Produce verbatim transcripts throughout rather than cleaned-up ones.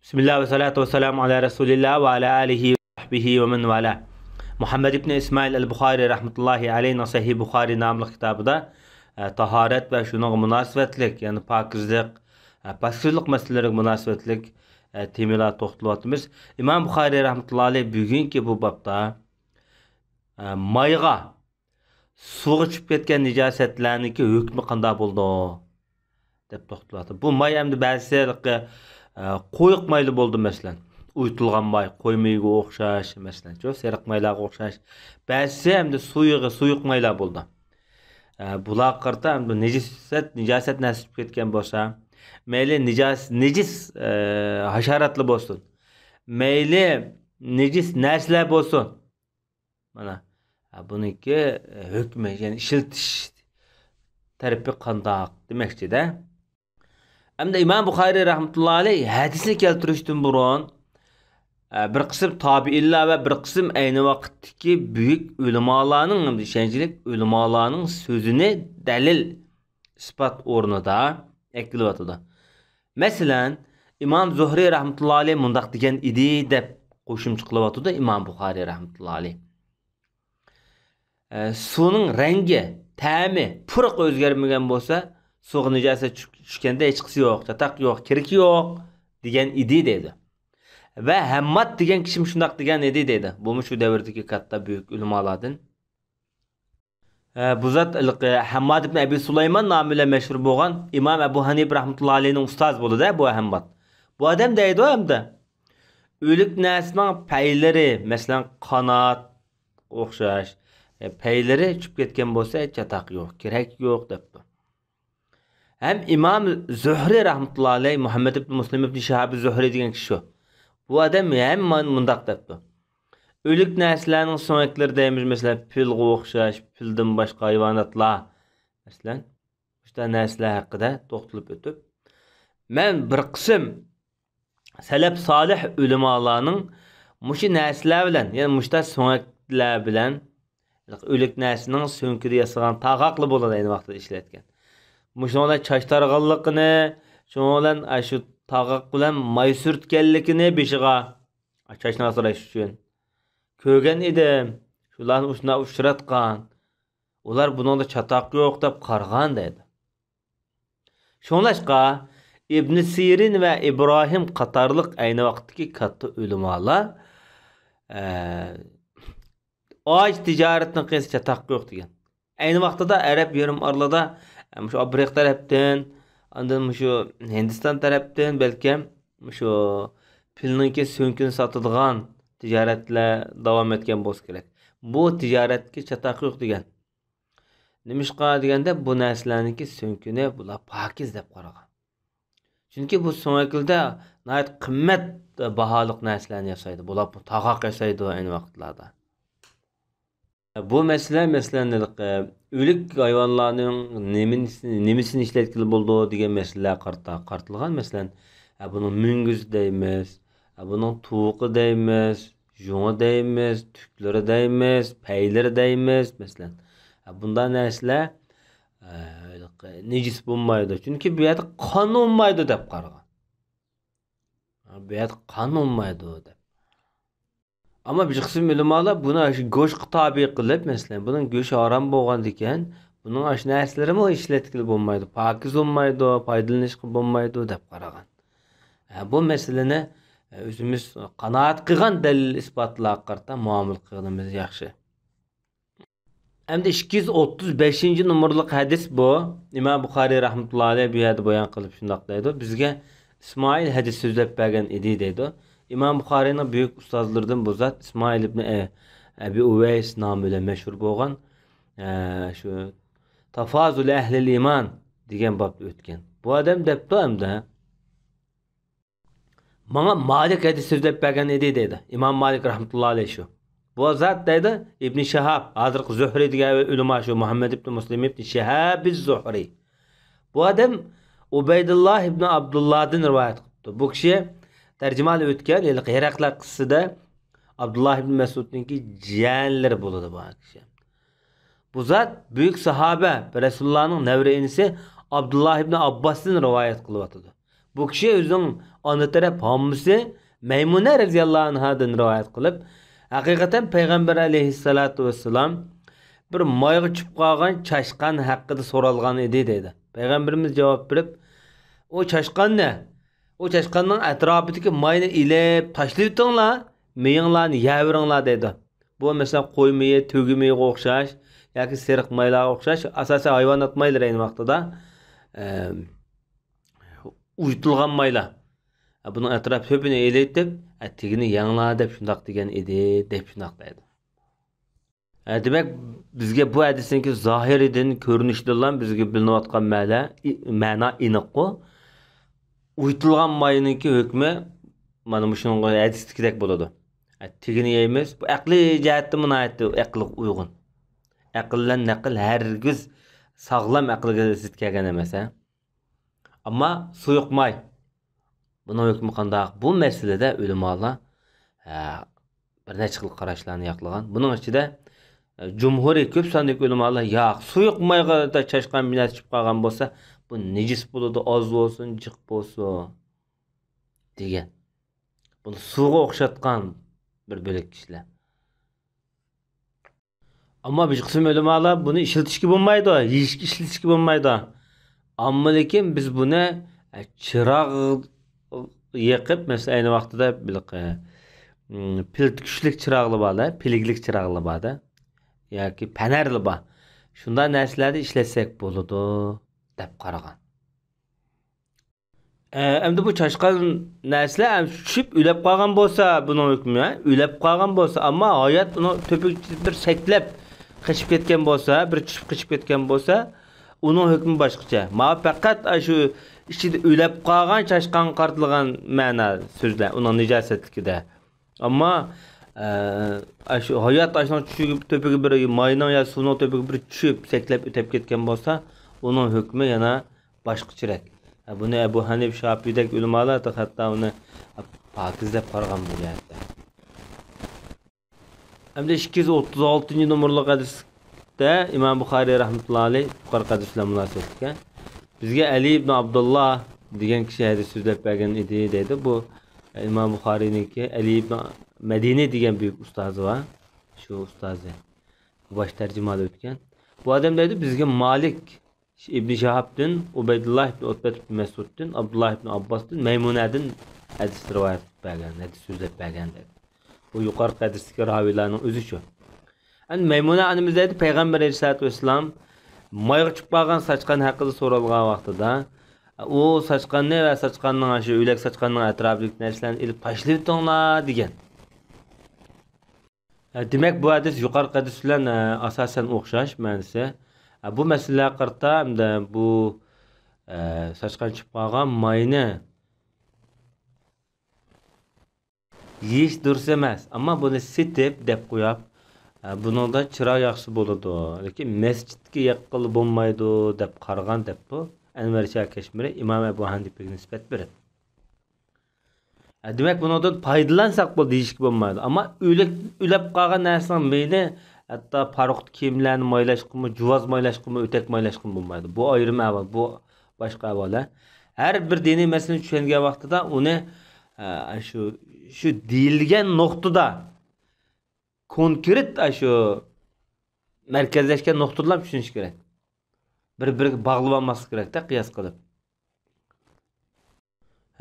بىسمىللا ۋە سالاتۇ ۋە سالامۇ ئالا رەسۇلىللا ۋە ئالا ئالىھى ۋە سەھبىھى ۋە مەن ۋالا. مۇھەممەد ئىبنى ئىسمائىل ئەل بۇخارى رەھمەتۇللاھى ئەلەيھىنىڭ سەھىھ بۇخارى ناملىق كىتابىدا، ئە، تاھارەت ۋە شۇنىڭغا مۇناسىۋەتلىك، يەنى پاكىزلىق، ئە، پاكىزلىق مەسىلىلىرىگە مۇناسىۋەتلىك، ئە، تېمىلاردا توختىلىۋاتىمىز. ئىمام بۇخارى رەھمەتۇللاھى ئەلەيھ بۈگۈنكى بۇ بابتا، ئە، مايغا، سۇغا چۈشۈپ كەتكەن نىجاسەتلەرنىڭكى ھۆكمى قانداق بولىدۇ؟ دەپ توختىلىۋاتىدۇ. بۇ ماي ئەمدى بەزىسى ھېلىقى، ئە، قويۇق مايلا بولىدۇ، مەسىلەن. ئۇيۇتۇلغان ماي، قوي مېيىگە ئوخشاش، مەسىلەن، شۇ سېرىق مايلارغا ئوخشاش. بەزىسى ئەمدى سۇيۇقى، سۇيۇق مايلار بولىدۇ. ئە، بۇلارغا قارىتا ئەمدى نىجاسەت، نىجاسەت نەرسە چۈشۈپ كەتكەن بولسا، مەيلى نىجاس-، نىجىس، ئە، ھاشاراتلا بولسۇن، مەيلى نىجىس نەرسىلەر بولسۇن، مانا، ھە، بۇنىڭكى، ئە، ھۆكمى، يەنى ئىشلىتىش تەرىپى قانداق دېمەكچىدە. ئەمدى ئىمام بۇخارىي رەھمەتۇللا ئەلەيھ ھەدىسنى كەلتۈرۈشتىن بۇرۇن، ئە، بىر قىسىم تابىئىنلار ۋە بىر قىسىم ئەينى ۋاقىتتىكى بۈيۈك ئۆلىمالارنىڭ، ھەمدە ئىشەنچلىك ئۆلىمالارنىڭ سۆزىنى دەلىل، ئىسپات ئورنىدا ئەكېلىۋاتىدۇ. مەسىلەن، ئىمام زۇھرى رەھمەتۇللا ئەلەيھ مۇنداق دېگەن ئىدى، دەپ قوشۇمچە قىلىۋاتىدۇ ئىمام بۇخارىي رەھمەتۇللا ئەلەيھ. ئە، سۇنىڭ رەڭگى، تەمى، پۇرىقى ئۆزگەرمىگەن بولسا، سۇغا نىجاسەت چۈش-، چۈشكەندە ھېچقىسى يوق، چاتاق يوق، كىرىكى يوق دېگەن ئىدى دەيدۇ. ۋە ھەمماد دېگەن كىشىمۇ شۇنداق دېگەن ئىدى دەيدۇ. بۇمۇ شۇ دەۋردىكى كاتتا بۈيۈك ئۆلىمالاردىن. ئە، بۇ زات ھېلىقى ھەمماد ئىبن ئەبى سۇلايمان نامى بىلەن مەشھۇر بولغان ئىمام ئەبۇ ھەنىپە رەھمەتۇللا ئەلەيھنىڭ ئۇستازى بولىدۇ بۇ ھەمماد. بۇ ئادەم دەيدۇ ئەمدى، ئۆلۈك نەرسىنىڭ پەيلىرى، مەسىلەن، قانات، ئوخشاش. ئە، پەيلىرى چۈشۈپ كەتكەن بولسا، چاتاق يوق، كىرەك يوق، دەپتۇ. ھەم ئىمام زۆھرى رەھمەتۇللا ئەلەيھ، مۇھەممەد ئىبن مۇسلىم ئىبن شىھاب زۆھرى دېگەن كىشى شۇ. بۇ ئادەم ھەم مۇنداق دەپتۇ. ئۆلۈك نەرسىلەرنىڭ سۆڭەكلىرى دەيمىز، مەسىلەن، پىلغا ئوخشاش، پىلدىن باشقا ھايۋاناتلار، مەسىلەن، مۇشۇنداق نەرسىلەر ھەققىدە توختىلىپ ئۆتۈپ، مەن بىر قىسىم سەلەپ سالىھ ئۆلىمالارنىڭ مۇشۇ نەرسىلەر بىلەن، يەنى مۇشۇنداق سۆڭەكلەر بىلەن، ئۆلۈك نەرسىنىڭ سۆڭىكىدە ياسىغان تاغاقلا بولىدۇ ئەينى ۋاقىتتا ئىشلەتكەن. مۇشۇنىڭ بىلەن چاچ تارىغانلىقىنى، شۇنىڭ بىلەن ئاشۇ تاغاق بىلەن ماي سۈرتكەنلىكىنى بېشىغا، چاچنى ئاسراش ئۈچۈن كۆرگەن ئىدىم. شۇلارنى ئۇشۇنداق ئۇچراتقان. ئۇلار بۇنىڭدا چاتاق يوق دەپ قارىغان دەيدۇ. شۇڭلاشقا ئىبن سىرىن ۋە ئىبراھىم قاتارلىق ئەينى ۋاقىتتىكى كاتتا ئۆلىمالار، ئە، ئاج تىجارەتنىڭ قىلسا چاتاق يوق دېگەن. ئەينى ۋاقتىدا ئەرەب يېرىم ئارىلىدا، ئە، مۇشۇ ئافرىقا تەرەپتىن، ئاندىن مۇشۇ ھىندىستان تەرەپتىن بەلكىم مۇشۇ پىلنىڭكى سۆڭىكىنى ساتىدىغان تىجارەتلەر داۋام ئەتكەن بولسا كېرەك. بۇ تىجارەتكە چاتاق يوق دېگەن. نېمىشقا دېگەندە، بۇ نەرسىلەرنىڭكى سۆڭىكىنى بۇلار پاكىز دەپ قارىغان. چۈنكى بۇ سۆڭەكلىدە ناھايىتى قىممەت باھالىق نەرسىلەرنى ياسايدۇ. بۇلار بۇ تاغاق ياسايدۇ ئەينى ۋاقىتلاردا. بۇ مەسىلە، مەسىلەن، ھېلىقى ئۆلۈك ھايۋانلارنىڭ نېمىنى، نېمىسىنى ئىشلەتكىلى بولىدۇ دېگەن مەسىلىلەرگە قارىتا قارىتىلغان. مەسىلەن، بۇنىڭ مۈڭگۈزى دەيمىز، بۇنىڭ تۇۋىقى دەيمىز، ژۇڭى دەيمىز، تۈكلىرى دەيمىز، پەيلىرى دەيمىز، مەسىلەن. بۇنداق نەرسىلەر، ئە، نىجىس بولمايدۇ. چۈنكى بۇ يەردە قان بولمايدۇ دەپ قارىغان. بۇ يەردە قان بولمايدۇ دەپ. ئەمما بىر قىسىم ئۆلىمالار بۇنى شۇ گۆشكە تابىئ قىلىپ، مەسىلەن، بۇنىڭ گۆشى ھارام بولغاندىكىن، بۇنىڭ ئاشۇ نەرسىلىرىمۇ ئىشلەتكىلى بولمايدۇ، پاكىز بولمايدۇ، پايدىلىنىشقا بولمايدۇ دەپ قارىغان. ھە، بۇ مەسىلىنى، ئە، ئۆزىمىز قانائەت قىلغان دەلىل ئىسپاتلارغا قارىتا مۇئامىلە قىلغىنىمىز ياخشى. ئەمدى ئىككى يۈز ئوتتۇز بەشىنچى نومۇرلۇق ھەدىس بۇ. ئىمام بۇخارىي رەھمەتۇللا ئەلەيھ بۇ يەردە بايان قىلىپ شۇنداق دەيدۇ، بىزگە ئىسمائىل ھەدىس سۆزلەپ بەرگەن ئىدى دەيدۇ. ئىمام بۇخارىينىڭ بۈيۈك ئۇستازلىرىدىن بۇ زات ئىسمائىل ئىبنى ئە-، ئەبى ئۇۋەيس نامى بىلەن مەشھۇر بولغان، ئە، شۇ تافازۇل ئەھلىل ئىمان دېگەن بابتا ئۆتكەن. بۇ ئادەم دەپتۇ ئەمدى. ماڭا مالىك ھەدىس سۆزلەپ بەرگەن ئىدى دەيدۇ. ئىمام مالىك رەھمەتۇللا ئەلەيھ شۇ. بۇ زات دەيدۇ، ئىبنى شىھاب، ھازىرقى زۆھرى دېگەن ئۆلىما شۇ، مۇھەممەد ئىبنى مۇسلىم ئىبنى شىھابىز زۆھرى. بۇ ئادەم ئۇبەيدۇللا ئىبنى ئابدۇللادىن رىۋايەت قىپتۇ. بۇ كىشى تەرجىمىھالى ئۆتكەن، ھېلىقى ھېرەقلە قىسسىسىدە ئابدۇللا ئىبنى مەسئۇدنىڭكى جىيەنلىرى بولىدۇ بۇ كىشى. بۇ زات بۈيۈك ساھابە، رەسۇلۇللانىڭ نەۋرە ئىنىسى ئابدۇللا ئىبنى ئابباستىن رىۋايەت قىلىۋاتىدۇ. بۇ كىشى ئۆزىنىڭ ئانا تەرەپ ھاممىسى مەيمۇنە رەزىياللاھۇ ئەنھادىن رىۋايەت قىلىپ، ھەقىقەتەن پەيغەمبەر ئەلەيھىسسالاتۇ ۋەسسالام بىر مايغا چۈشۈپ قالغان چاشقان ھەققىدە سورالغان ئىدى دەيدۇ. پەيغەمبىرىمىز جاۋاب بېرىپ، ئۇ چاشقان نە؟ ئۇ چاشقاننىڭ ئەتراپىدىكى ماينى ئېلىپ تاشلىۋېتىڭلار، مېيىڭلارنى يەۋېرىڭلار دەيدۇ. بۇ مەسىلەن قوي مېيى، تۆگە مېيىغا ئوخشاش ياكى سېرىق مايلارغا ئوخشاش، ئاساسەن ھايۋانات مايلىرى ئەينى ۋاقتىدا، ئە، ئۇيۇتۇلغان مايلار. بۇنىڭ ئەتراپ تۆپىنى ئېلىۋېتىپ، تېگىنى يەڭلار دەپ شۇنداق دېگەن ئىدى، دەپ شۇنداق دەيدۇ. ھە، دېمەك، بىزگە بۇ ھەدىسنىڭكى زاھىرىدىن، كۆرۈنۈشىدىنلا بىزگە بىلىنىۋاتقان مەنە، مەنا ئېنىققۇ. ئۇيۇتۇلغان ماينىڭكى ھۆكمى مانا مۇشۇنىڭغا ھەدىستىكىدەك بولىدۇ. ھە، تېگىنى يەيمىز. بۇ ئەقلىي جەھەتتىنمۇ ناھايىتى ئەقىلگە ئۇيغۇن. ئەقىل بىلەن نەقىل ھەرگىز ساغلام ئەقىلگە زىت كەلگەن ئەمەس، ھە. ئەمما سۇيۇق ماي. بۇنىڭ ھۆكمى قانداق؟ بۇ مەسىلىدە ئۆلىمالار، ھە، بىر نەچچە خىل قاراشلارنى ياقلىغان. بۇنىڭ ئىچىدە، ئە، جۇمھۇرى كۆپ ساندىكى ئۆلىمالار، ياق، سۇيۇق مايغا چاشقان بىناسى چۈشۈپ قالغان بولسا، بۇ نىجىس بولىدۇ، ئاز بولسۇن، جىق بولسۇن، دېگەن. بۇنى سۇغا ئوخشاتقان بىر بۆلەك كىشىلەر. ئەمما بىر قىسىم ئۆلىمالار بۇنى ئىشلىتىشكە بولمايدۇ، يېيىشكە ئىشلىتىشكە بولمايدۇ. ئەمما لېكىن بىز بۇنى، ئە، چىراغ يېقىپ، مەسىلەن، ئەينى ۋاقتىدا بىر، ئە، م، پىلتە كۈچلۈك چىراغلار بار-دە، پىلىگلىك چىراغلار بار-دە، ياكى پەنەرلار بار. شۇنداق نەرسىلەردە ئىشلەتسەك بولىدۇ، دەپ قارىغان. ئە، ئەمدى بۇ چاشقان نەرسىلەر ئەمدى چۈشۈپ ئۆلەپ قالغان بولسا، بۇنىڭ ھۆكمى، ھە؟ ئۆلەپ قالغان بولسا، ئەمما ھايات ئۇنىڭ تۆپىگە بىر سەكلەپ قېچىپ كەتكەن بولسا، بىر چۈشۈپ قېچىپ كەتكەن بولسا، ئۇنىڭ ھۆكمى باشقىچە. ماۋۇ پەقەت ئاشۇ ئىچىدە ئۆلەپ قالغان چاشقانغا قارىتىلغان مەنا سۆزلەر، ئۇنىڭ نىجاسەتلىكىدە. ئەمما، ئە، ئاشۇ ھايات ئاشۇنىڭ چۈشۈپ تۆپىگە بىر ماينىڭ يا سۇنىڭ تۆپىگە بىر چۈشۈپ، سەكلەپ ئۆتەپ كەتكەن بولسا، ئۇنىڭ ھۆكمى يەنە باشقىچىراق. بۇنى ئەبۇ ھەنىفە، شاپىئىدەك ئۆلىمالار ھەتتا ئۇنى پاكىز دەپ قارىغان بۇ جەھەتتە. ئەمدى ئىككى يۈز ئوتتۇز ئالتىنچى نومۇرلۇق ھەدىستە ئىمام بۇخارىي رەھمەتۇللاھى ئەلەيھ يۇقىرىقى ھەدىس بىلەن مۇناسىۋەتلىك. بىزگە ئەلى ئىبن ئابدۇللا دېگەن كىشى ھەدىس سۆزلەپ بەرگەن ئىدى دەيدۇ. بۇ ئىمام بۇخارىينىڭكى ئەلى ئىبن مەدىنى دېگەن بۈيۈك ئۇستازى بار. شۇ ئۇستازى. بۇ باش تەرجىمىھالى ئۆتكەن. بۇ ئادەم دەيدۇ، بىزگە مالىك ئىبن شىھابتىن، ئۇبەيدۇللا ئىبن ئۇتبەت ئىبن مەسئۇدتىن، ئابدۇللا ئىبن ئابباستىن، مەيمۇنەدىن ھەدىس رىۋايەت قىلىپ بەرگەن، ھەدىس سۆزلەپ بەرگەن دەيدۇ. بۇ يۇقىرىقى ھەدىستىكى راۋىيلارنىڭ ئۆزى شۇ. ئەمدى مەيمۇنە ئانىمىز دەيدۇ، پەيغەمبەر ئەلەيھىسسالاتۇ ۋەسسالام مايغا چۈشۈپ قالغان ساچقان ھەققىدە سورالغان ۋاقتىدا، ئۇ ساچقاننى ۋە ساچقاننىڭ، شۇ ئۆلەك ساچقاننىڭ ئەتراپىدىكى نەرسىلەرنى ئېلىپ تاشلىۋېتىڭلار دېگەن. دېمەك، بۇ ھەدىس يۇقىرىقى ھەدىس بىلەن، ئاساسەن ئوخشاش مەنىسى. بۇ مەسىلىلەرگە قارىتا، ھەمدە بۇ، ساچقان چۈشۈپ قالغان ماينى يېيىش دۇرۇس ئەمەس، ئەمما بۇنى سېتىپ دەپ قويۇپ، ئە، بۇنىڭدا چىراغ ياقسا بولىدۇ، لېكىن مەسچىتكە ياققىلى بولمايدۇ دەپ قارىغان دەپتۇ ئەنۋەر شاھ كەشمىرى ئىمام ئەبۇ ھەنىپىگە نىسبەت بېرىپ. ئە، دېمەك، بۇنىڭدىن پايدىلانساق بولدى دېيىشكە بولمايدۇ، ئەمما ئۆلۈك، ئۆلۈپ قالغان نەرسىنىڭ مېيىنى ھەتتا پاروقتا كىيىملەرنى مايلاشقىمۇ، جۇۋاز مايلاشقىمۇ، ئۆتەك مايلاشقىمۇ بولمايدۇ. بۇ ئايرىم ئەھۋال، بۇ باشقا ئەھۋال، ھە. ھەر بىر دىنىي مەسىلىنى چۈشەنگەن ۋاقتىدا ئۇنى، ئە، شۇ، شۇ دېيىلگەن نۇقتىدا، كونكرېت، ئە، شۇ مەركەزلەشكەن نۇقتىدىلا چۈشىنىش كېرەك. بىر-بىرىگە باغلىۋالماسلىق كېرەكتە، قىياس قىلىپ.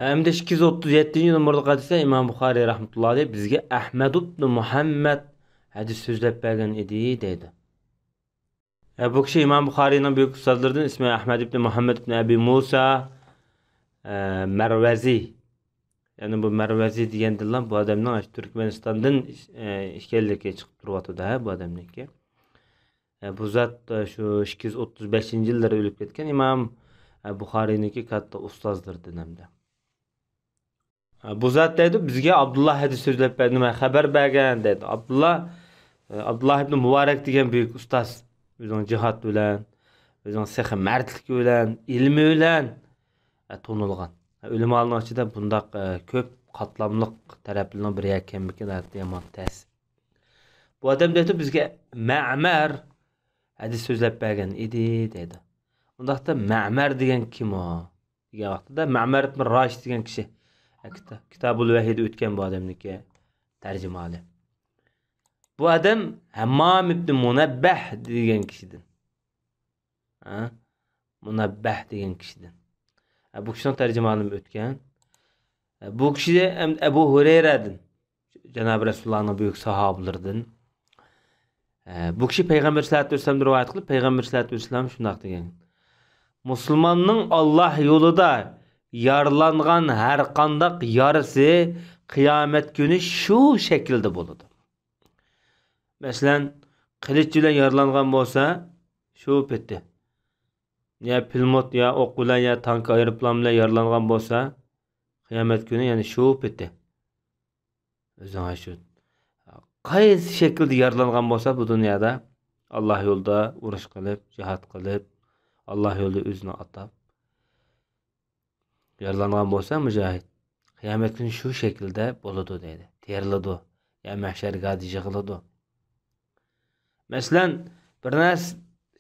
ھەمدە ئىككى يۈز ئوتتۇز يەتتىنچى نومۇرلۇق ھەدىستە ئىمام بۇخارىي رەھمەتۇللا ئەلەيھ بىزگە ئەھمەد ئىبن مۇھەممەد ھەدىس سۆزلەپ بەرگەن ئىدى دەيدۇ. ھە، بۇ كىشى ئىمام بۇخارىينىڭ بۈيۈك ئۇستازلىرىدىن، ئىسمى ئەھمەد ئىبن مۇھەممەد ئىبن ئەبى مۇسا، ئە، مەرۋەزى. يەنى بۇ مەرۋەزى دېگەندىنلا بۇ ئادەمنىڭ ئاشۇ تۈركمەنىستاندىن، ئە، ئىكەنلىكى چىقىپ تۇرۇۋاتىدۇ، ھە، بۇ ئادەمنىڭكى. ئە، بۇ زات، ئە، شۇ ئىككى يۈز ئوتتۇز بەشىنچى يىللىرى ئۆلۈپ كەتكەن ئىمام، ئە، بۇخارىينىڭكى كاتتا ئۇستازلىرىدىن ھەمدە. بۇ زات دەيدۇ، بىزگە ئابدۇللا ھەدىس سۆزلەپ بەردى، ماڭا خەۋەر بەرگەن دەيدۇ. ئابدۇللا، ئابدۇللا ئىبن مۇبارەك دېگەن بۈيۈك ئۇستاز، ئۆزىنىڭ جىھاد بىلەن، ئۆزىنىڭ سېخىي مەردلىكى بىلەن، ئىلمى بىلەن تونۇلغان. ئۆلىمالارنىڭ ئىچىدە بۇنداق كۆپ قاتلاملىق تەرەپلىرىنىڭ بىرى ئىكەنمىكى ناھايىتى يامان تەس. بۇ ئادەم دەيدۇ، بىزگە مەمەر ھەدىس سۆزلەپ بەرگەن ئىدى دەيدۇ. ئۇنداقتا مەمەر دېگەن كىم ئۇ؟ دېگەن ۋاقتىدا مەمەر ئىبن راشىد دېگەن كىشى، كىتا-، كىتابۇل ۋەھىيدە ئۆتكەن بۇ ئادەمنىڭكى تەرجىمىھالى. بۇ ئادەم ھەممام ئىبنى مۇنەببەھ دېگەن كىشىدىن. ھە؟ مۇنەببەھ دېگەن كىشىدىن. ھە، بۇ كىشىنىڭ تەرجىمىھالىمۇ ئۆتكەن. ھە، بۇ كىشى ئەم-، ئەبۇ ھۇرەيرەدىن. جانابى رەسۇلۇللانىڭ بۈيۈك ساھابىلىرىدىن. ھە، بۇ كىشى پەيغەمبەر سەللەللاھۇ ئەلەيھى ۋەسەللەمدىن رىۋايەت قىلىپ، پەيغەمبەر سەللەللاھۇ ئەلەيھى ۋەسەللەم شۇنداق دېگەن: مۇسۇلماننىڭ ئاللاھ يولىدا يارىلانغان ھەر قانداق يارىسى قىيامەت كۈنى شۇ شەكىلدە بولىدۇ. مەسىلەن، قىلىچ بىلەن يارىلانغان بولسا، شۇ پېتى. يا پىلىموت، يا ئوق بىلەن، يا تانكا، ئايروپىلان بىلەن يارىلانغان بولسا، قىيامەت كۈنى يەنە شۇ پېتى. ئۆزۈڭ شۇ. قايسى شەكىلدە يارىلانغان بولسا بۇ دۇنيادا، ئاللاھ يولىدا ئۇرۇش قىلىپ، جىھاد قىلىپ، ئاللاھ يولىدا ئۆزىنى ئاتاپ، يارىلانغان بولسا مۇجاھىد، قىيامەت كۈنى شۇ شەكىلدە بولىدۇ دەيدۇ. تېرىلىدۇ. يا مەھشەرگاھدا يىغىلىدۇ. مەسىلەن، بىر نەرسە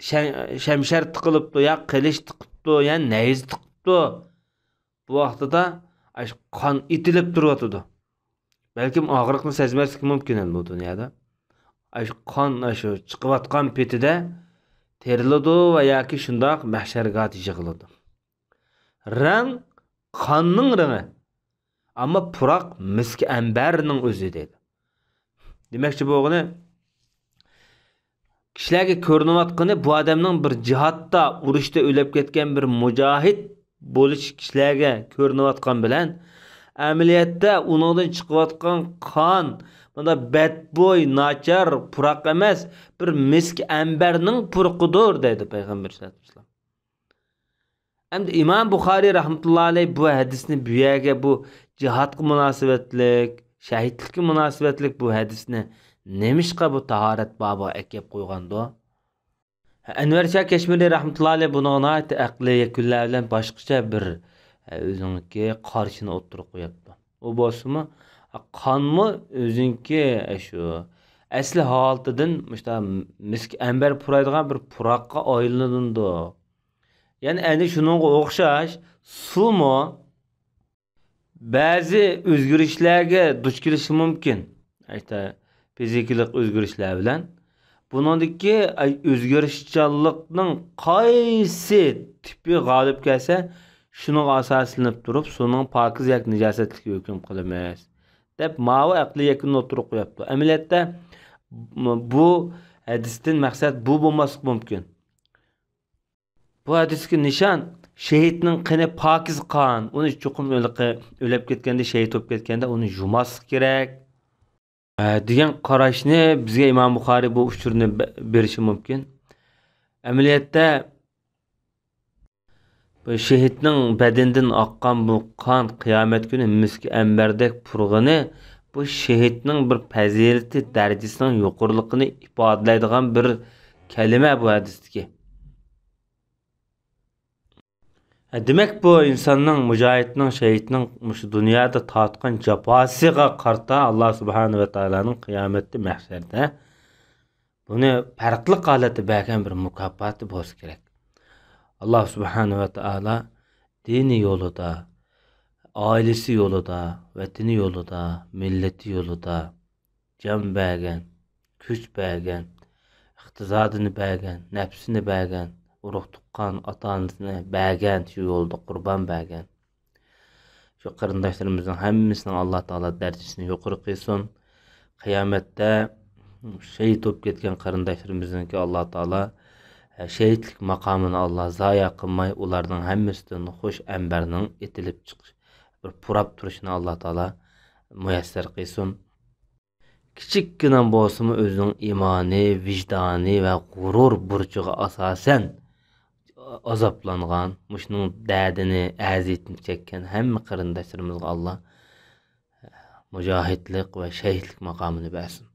شەم-، شەمشەر تىقىلىپتۇ، يا قىلىچ تىقىپتۇ، يا نەيزە تىقىپتۇ. بۇ ۋاقتىدا ئاشۇ قان ئېتىلىپ تۇرۇۋاتىدۇ. بەلكىم ئاغرىقنى سەزمەسلىكى مۇمكىن ئەمدى بۇ دۇنيادا. ئاشۇ قان، ئاشۇ چىقىۋاتقان پېتىدە تېرىلىدۇ ۋە ياكى شۇنداق مەھشەرگاھدا يىغىلىدۇ. رەڭ قاننىڭ رېڭى. ئەمما پۇراق مىسك ئەمبەرنىڭ ئۆزى دەيدۇ. دېمەكچى بولغىنى، كىشىلەرگە كۆرۈنۈۋاتقىنى بۇ ئادەمنىڭ بىر جىھادتا، ئۇرۇشتا ئۆلۈپ كەتكەن بىر مۇجاھىد بولۇش كىشىلەرگە كۆرۈنۈۋاتقان بىلەن، ئەمەلىيەتتە ئۇنىڭدىن چىقىۋاتقان قان، مۇنداق بەتبۇي، ناچار پۇراق ئەمەس، بىر مىسك ئەمبەرنىڭ پۇرىقىدۇر دەيدۇ پەيغەمبەر سەللەللاھۇ ئەلەيھى ۋەسەللەم. ئەمدى ئىمام بۇخارىي رەھمەتۇللا ئەلەيھ بۇ ھەدىسنى بۇ يەرگە، بۇ جىھادقا مۇناسىۋەتلىك، شەھىدلىككە مۇناسىۋەتلىك بۇ ھەدىسنى نېمىشقا بۇ تاھارەت بابىغا ئەكەپ قويغاندۇ؟ ئەنۋەر شاھ كەشمىرى رەھمەتۇللا ئەلەيھ بۇنىڭغا ناھايىتى ئەقلىي يەكۈنلەر بىلەن باشقىچە بىر، ئە، ئۆزىنىڭكى قارىشىنى ئوتتۇرىغا قويۇپتۇ. ئۇ بولسىمۇ، قانمۇ ئۆزىنىڭكى، ئە، شۇ ئەسلى ھالىتىدىن مۇشۇنداق مىسك ئەمبەر پۇرايدىغان بىر پۇراققا ئايلىنىدۇ. يەنى ئەنە شۇنىڭغا ئوخشاش سۇمۇ بەزى ئۆزگىرىشلەرگە دۇچ كېلىشى مۇمكىن. ئەيتە، فىزىكىلىق ئۆزگىرىشلەر بىلەن. بۇنىڭدىكى، ئەي، ئۆزگىرىشچانلىقنىڭ قايسى تىپى غالىب كەلسە، شۇنىڭغا ئاساسلىنىپ تۇرۇپ، سۇنىڭ پاكىز ياكى نىجاسەتلىكىگە ھۆكۈم قىلىمىز، دەپ ماۋۇ ئەقلىي يەكۈننى ئوتتۇرىغا قويۇپتۇ. ئەمەلىيەتتە، بۇ ھەدىستىن مەقسەت بۇ بولماسلىقى مۇمكىن. بۇ ھەدىستىكى نىشان، شېھىتنىڭ قېنى پاكىز قان، ئۇنى چوقۇم ھېلىقى ئۆلۈپ كەتكەندە، شېھىت بولۇپ كەتكەندە ئۇنى يۇماسلىق كېرەك، ئە، دېگەن قاراشنى بىزگە ئىمام بۇخارىي بۇ ئۇچۇرنى بە-، بېرىشى مۇمكىن. ئەمەلىيەتتە، بۇ شېھىتنىڭ بەدىنىدىن ئاققان بۇ قان قىيامەت كۈنى مىسكى ئەمبەردەك پۇرىغىنى، بۇ شېھىتنىڭ بىر پەزىلىتى دەرىجىسىنىڭ يۇقىرىلىقىنى ئىپادىلەيدىغان بىر كەلىمە بۇ ھەدىستىكى. ھە، دېمەك، بۇ ئىنساننىڭ، مۇجاھىدنىڭ، شېھىتنىڭ مۇشۇ دۇنيادا تارتقان جاپاسىغا قارىتا ئاللا سۇبھانەھۇ ۋە تائالانىڭ قىيامەتتە، مەھشەردە بۇنى پەرقلىق ھالەتتە بەرگەن بىر مۇكاپاتى بولسا كېرەك. ئاللا سۇبھانەھۇ ۋە تائالا دىنى يولىدا، ئائىلىسى يولىدا، ۋەتىنى يولىدا، مىللىتى يولىدا جان بەرگەن، كۈچ بەرگەن، ئىقتىسادىنى بەرگەن، نەپسىنى بەرگەن، ئۇرۇق-تۇغقان، ئاتا-ئانىسىنى بەرگەن، شۇ يولدا قۇربان بەرگەن. شۇ قېرىنداشلىرىمىزنىڭ ھەممىسىنىڭ ئاللا تائالا دەرىجىسىنى يۇقىرى قىلسۇن. قىيامەتتە شېھىت بولۇپ كەتكەن قېرىنداشلىرىمىزنىڭكى ئاللا تائالا، ئە، شېھىتلىك ماقامىنى ئاللا زايە قىلماي، ئۇلارنىڭ ھەممىسىدىن خۇش ئەمبەرنىڭ ئېتىلىپ چىقىش، بىر پۇراپ تۇرۇشىنى ئاللا تائالا مۇيەسسەر قىلسۇن. كىچىككىنە بولسىمۇ ئۆزىنىڭ ئىمانى، ۋىجدانى ۋە غۇرۇر بۇرچىغا ئاساسەن ئازابلانغان، مۇشۇنىڭ دەردىنى، ئەزىيىتىنى چەككەن ھەممە قېرىنداشلىرىمىزغا ئاللا مۇجاھىدلىق ۋە شەھىدلىك ماقامىنى بەرسۇن.